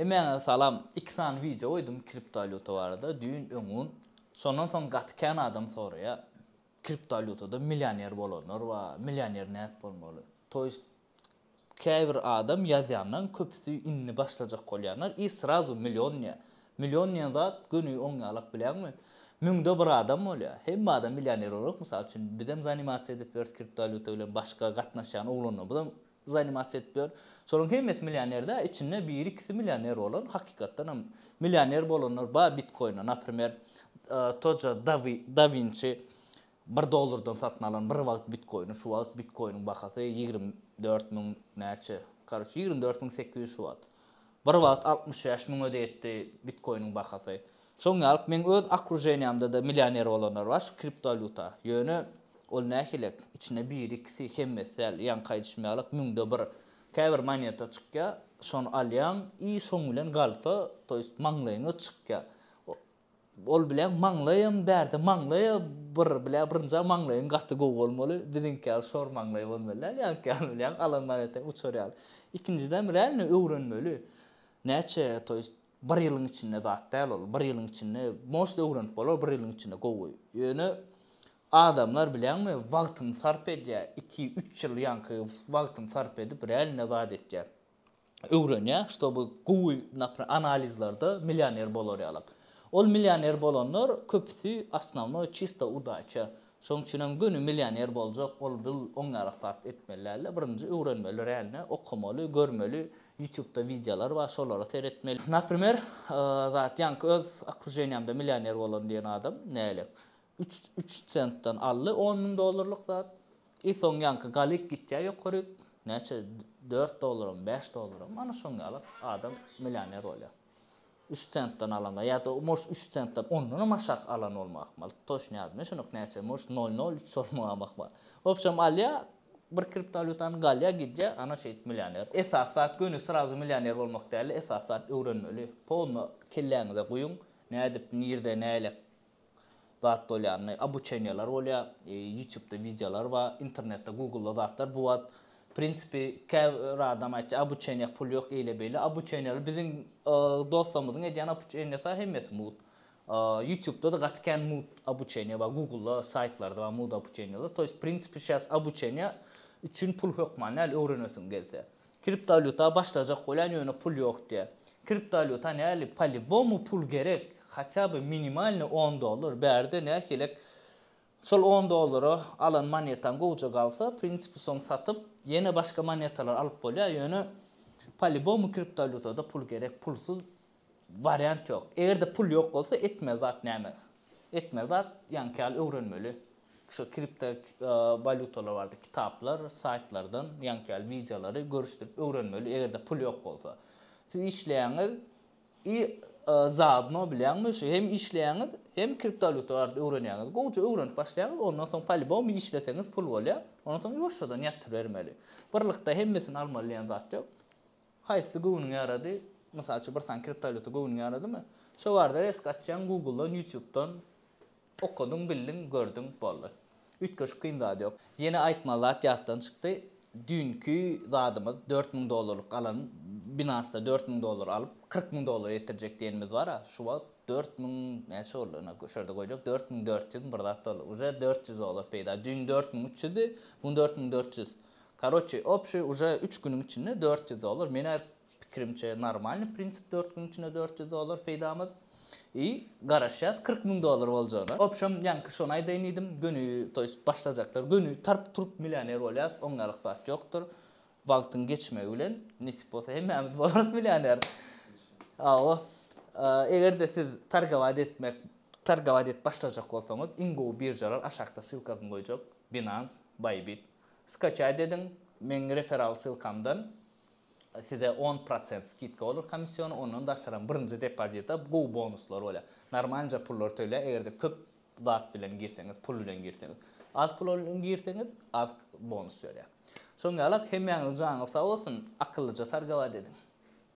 Hemmäňize salam. Iki sany wideo goýdum kriptowalýuta barada düýn öňňun. Şondan soň gaty kän adam soraýa kriptowalýutada millioner bolanlar bar, millioner nädip bolmaly? To ýest käbir adam ýazýanlaň köpüsi indi başlajak bolýanlar i srazu million diýýär. Million diýen zat göni oň ýalak bilýäňmi? Müňde bir adam bolýar. Hemme adam millioner bolanok mysal üçin bizem zanimasiýa edip ýörüs kriptowalýuta bilen başga gatnaşýan oglanlarymyzam zanimasiýa edip ýör. Şolaryň hemmesi millioner däl, içinde biri-ikisi millioner bolan, hakykatdanam millioner bolanlar bar bitkoýnda. Naprimer, toja Da Winçi bir dollardan satyn alan bir wagt bitkoýny, şu wagt bitkoýnyň bahasy 24 müň näçe, karoçe 24 800 şu wagt. Bir wagt 65 müňe-de ýetdi bitkoýnyň bahasy. Şoň ýalyk meň öz okruženiýamda-da millioner bolanlar bar şu kriptowalýuta. Ýöne ol nähilek, içinde biri ikisi hemmesi däl, ýaňky aýdyşym ýalyk müňde bir käbir moneta çykýa, şony alýaň i şoň bilen galsa, to ýest maňlaýyňa çykýa. Ol bilen maňlaýam bärde maňlaýa bir bilä birinjä maňlaýyň gaty gowy bolmaly, biziňki ýaly şor maňlaý bolmaly däl, ýaňky ýaly bilýäň alan monetaň uçar ýaly. Ikinjiden realno öwrenmeli. Näçe to ýest Bir ýylyň içinde zat däl ol. Bir ýylyň içinde может öwrenip bolar bir ýylyň içinde gowy. Ýöne adamlar bilýäňmi wagtyny sarp edýär. Iki, üç ýyl ýaňky wagtyny sarp edip realno zat etýär. Öwrenýär, ştoby gowy napr analizlerde millioner bolar ýalak. Ol millioner bolanlar köpüsi osnownoý çisto udaça. Şoň üçinem göni millioner boljak ol bil oň ýalak zat etmeli dälde. Birinji öwrenmeli realno okamaly, görmeli Youtubeda wideolar bar şolara seretmeli. Naprimer zat ýaňky öz okruženiýamda millioner bolan diýen adam nälik üç üç sentden aldy on müň dollarlyk zat i soň ýaňky galyp gitýä ýokaryk näçe dört dollaram bäş dollaram ana şoň ýaly adam millioner bolýar. Üç sentden alanda ýa-da может üç sentden ondanam aşak alan bolmagy ahmal. Toçny ýadymda şonok näçe может nol nol üç bolmagam ahmal. Wobşem alýa bir kriptowalýutany galýa gidýä ana şeýdip millioner. Esasy zat göni srazu millioner bolmak dälde esasy zat öwrenmeli. Polny kelläňize guýuň nädip nirde näle zat bolýanyny obuçeniýalar bolýar, ýutubda wideolar bar, internetde googlda zatlar bu wagt prinsipi käbir adam aýtýar obuçeniýa pul ýok eýle beýle obuçeniýalar biziň dostlarymyzyň edýän obuçeniýasy hemmesi mugt ýutubda-da gaty kän mugt obuçeniýa bar googlda saýtlarda bar mugt obuçeniýalar to ýest prinsipi şas obuçeniýa üçin pul hökman däl öwrenesiň gelse. Kriptowalýuta başlajak bolýan ýöne pul ýok diýýär. Kriptowalýuta näli palibomu pul gerek hatýa by minimalny on dollar bärde nähilek şol on dollara alan monetaň gowja galsa prinsipi soň satyp ýene başga monetalar alyp bolýar ýöne palibomu kriptowalýutada pul gerek pulsuz wariant ýok egerde pul ýok bolsa etmeli zat näme etmeli zat ýaňky ýaly öwrenmeli Şu kripto walýutalar barada kitaplar, saýtlardan ýaňky ýaly wideolary görüşdirip öwrenmeli, eger-de pul ýok bolsa. Siz işleýäňiz i zaodno bilýäňmi şu hem işleýäňiz, hem kriptowalýuta barada öwrenýäňiz. Gowja öwrenip başlaýaňyz, ondan soň polýubomy işleseňiz pul bolýar. Ondan soň ýuwaşjadan ýatybermeli. Birlikde hemmesini almaly diýen zat ýok. Haýsysy göwnüňe ýarady? Mysal üçin bir sany kriptowalýuta göwnüňe ýaradymy? Şo barada resk açýaň Google-dan, YouTube-dan Okadyň, bildiň, gördüň, boldy. Üýtgeşik kyn zady ýok. Ýene aýtmaly zat ýatdan çykdy. Düýnki zadymyz 4000 dollarlyk alan Binance-da 4000 dollar alyp 40000 dollar ýetirjek diýenimiz bar-a, şu wagt 4000 näçe boldy ine şu ýerde goýjak 4400 bir zat boldy. Uje 400 dollar peýda. Düýn 4300-di, bu gün 4400. Karoçi, obşi uje üç günüň içinde 400 dollar. Men-ä Pikirimçe normalny prinsip 4 gün içinde 400 dollar peýdamyz. I garaşýas 40 müň dollar boljagyna. Obşem ýaňky şony aýdaýyn diýdim. Göni to ýest başlajaklar göni tarp turup millioner bolýas. Oň ýalyk zat ýokdur. Wagtyň geçmegi bilen nesip bolsa hemmämiz bolarys millioner. Hawa. Eger-de siz targowat etmek targowat edip başlajak bolsaňyz iň gowy biržalar aşakda ssylkasyny goýjak. Binance, Bybit. Skaçaýt ediň meň referal ssylkamdan. Size on prosent skidka bolar komissiony, ondan daşaram birinji depozite gowy bonuslar bolýar. Normalnja pullar töleýär, eger-de köp zat bilen girseňiz, pul bilen girseňiz. Az pul bilen girseňiz, az bonus berýär. Şoň ýalak hemmäňiziň janyňyz sag bolsun, akyllyja targowat ediň.